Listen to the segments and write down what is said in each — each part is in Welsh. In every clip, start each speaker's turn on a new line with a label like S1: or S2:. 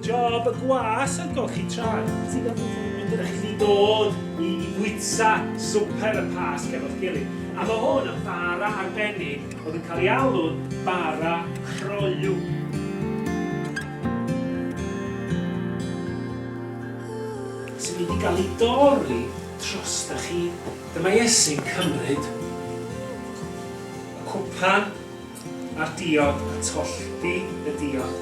S1: Job y gwas oedd golchi traed. Ond ydych chi wedi dod i i fwyta swper y Pasg efo'ch gilydd. A mae hwn yn bara arbennig oedd yn cael ei alw'n bara croyw. Sy'n mynd i gael ei dorri drostoch chi. Dyma Iesu'n cymryd y cwpan a'r diod a tollti y diod.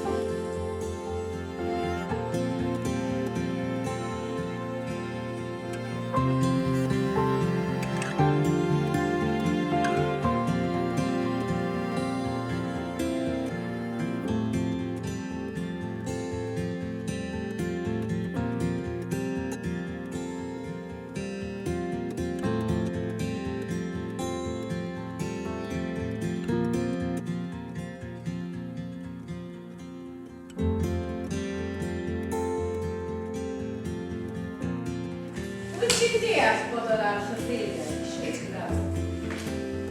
S2: Wyt ti'n deall bod yr arllythreiriau eisiau i ti feddwl?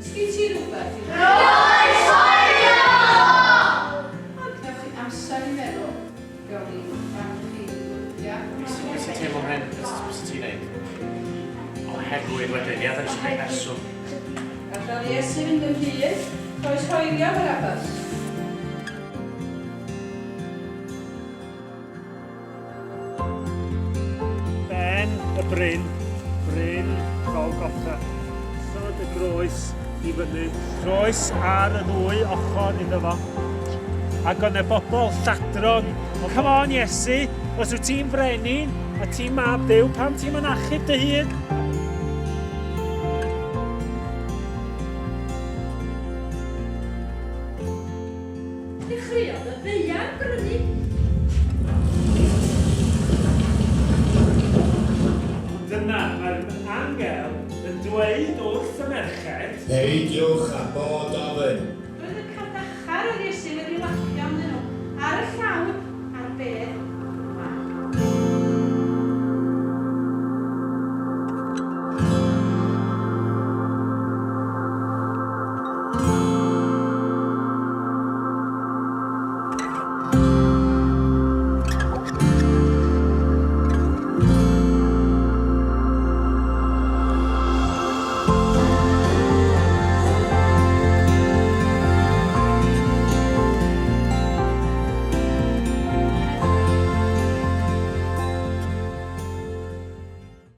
S2: Sgin ti rywbeth i ddweud?
S3: Croeso!
S2: Ond gewch chi amser i feddwl. Gawn ni barn chi yn y grwpiau.
S4: Be sy'n teimlo mhen? Be sy'n ti'n neud? Oherwydd wedyn, ia, da ni eisiau gwneud reswm.
S2: Gadael Iesu fynd yn rhydd, rhoes hoelio Barabbas.
S1: Ben y bryn, bryn Golgotha. Osod y groes i fyny. Croes ar y ddwy ochr iddo fo. Ac oedd 'na bobl lladron. Come on Iesu, os wyt ti'n frenin a ti'n mab Duw, pam ti'm yn achub dy hun?
S2: Dechreuodd y ddaear brynu.
S1: Ond dyna, mae'r angel yn dweud wrth y merched.
S5: Peidiwch â bod ofn.